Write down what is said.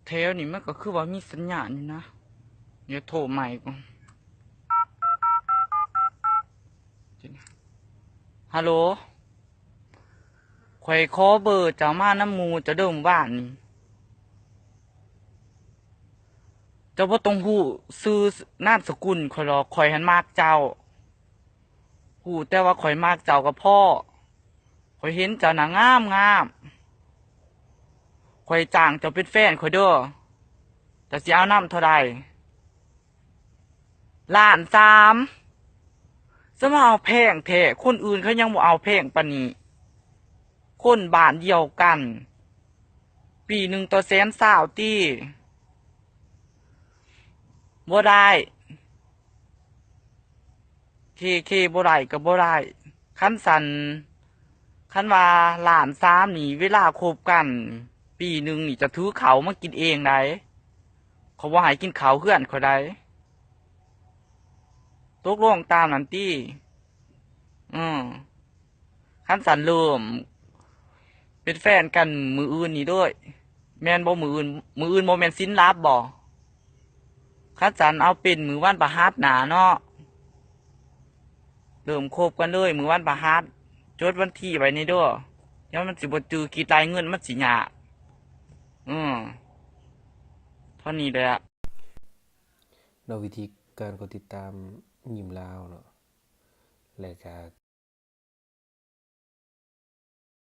ແຖວນີ້ມັນກໍຄືວ່າມີສັນຍານຢູ່ນະ. ດຽວໂທໃໝ່ກ່ອນ. ຮັລໂຫຼ, ຂ້ອຍຂໍເບີເຈົ້າມານຳໝູ່ເຈົ້າເດີ ມື້ວານນີ້. ເຈົ້າບໍ່ຕ້ອງຮູ້ຊື່ນາມສະກຸນຂ້ອຍດອກ, ຂ້ອຍຫັ້ນມັກເຈົ້າ. ຮູ້ແຕ່ວ່າຂ້ອຍມັກເຈົ້າກໍພໍ. ຂ້ອຍເຫັນເຈົ້າໜ້າງາມໆ. ຂ້ອຍຈ້າງເຈົ້າເປັນແຟນຂ້ອຍເດີ. ເຈົ້າຊິເອົານຳເທົ່າໃດ? ລ້ານສາມ. ສະມາເອົາແພງແທ້, ຄົນອື່ນເຂົາຍັງບໍ່ເອົາແພງປານນີ້. ຄົນບ້ານດຽວກັນ, ປີໜຶ່ງຕໍ່ແສນຊາວຕິ? ບໍ່ໄດ້. ເຄ ເຄ ບໍ່ໄດ້ກໍບໍ່ໄດ້. ຄັນຊັ້ນ, ຄັນວ່າລ້ານສາມນີ້ ເວລາຄົບກັນປີໜຶ່ງນີ້ ຈະຖືເຂົ້າມາກິນເອງໄດ໋. ຂ້ອຍບໍ່ໃຫ້ກິນເຂົ້າເຮືອນຂ້ອຍໄດ໋. ຕົກລົງຕາມນັ້ນຕິ? ເອີ. ຄັນຊັ້ນເລີ່ມເປັນແຟນກັນມື້ອື່ນນີ້ເດີ້. ແມ່ນບໍ່? ມື້ອື່ນ, ມື້ອື່ນບໍ່ແມ່ນສິນລັບບໍ? ຄັນຊັ້ນເອົາເປັນມື້ວັນພະຫັດໜ້າເນາະ. ເລີ່ມຄົບກັນເລີຍມື້ວັນພະຫັດ. ຈົດວັນທີໄວ້ແດ່ເດີ້. ດຽວມັນຊິບໍ່ຈື່, ຄິດໄລ່ເງິນມັນຊິຍາກ. ເອີ. ເທົ່ານີ້ແຫຼະ. ເນາະ ວິທີການກົດຕິດຕາມຍິ້ມລາວເນາະ ແລະກະ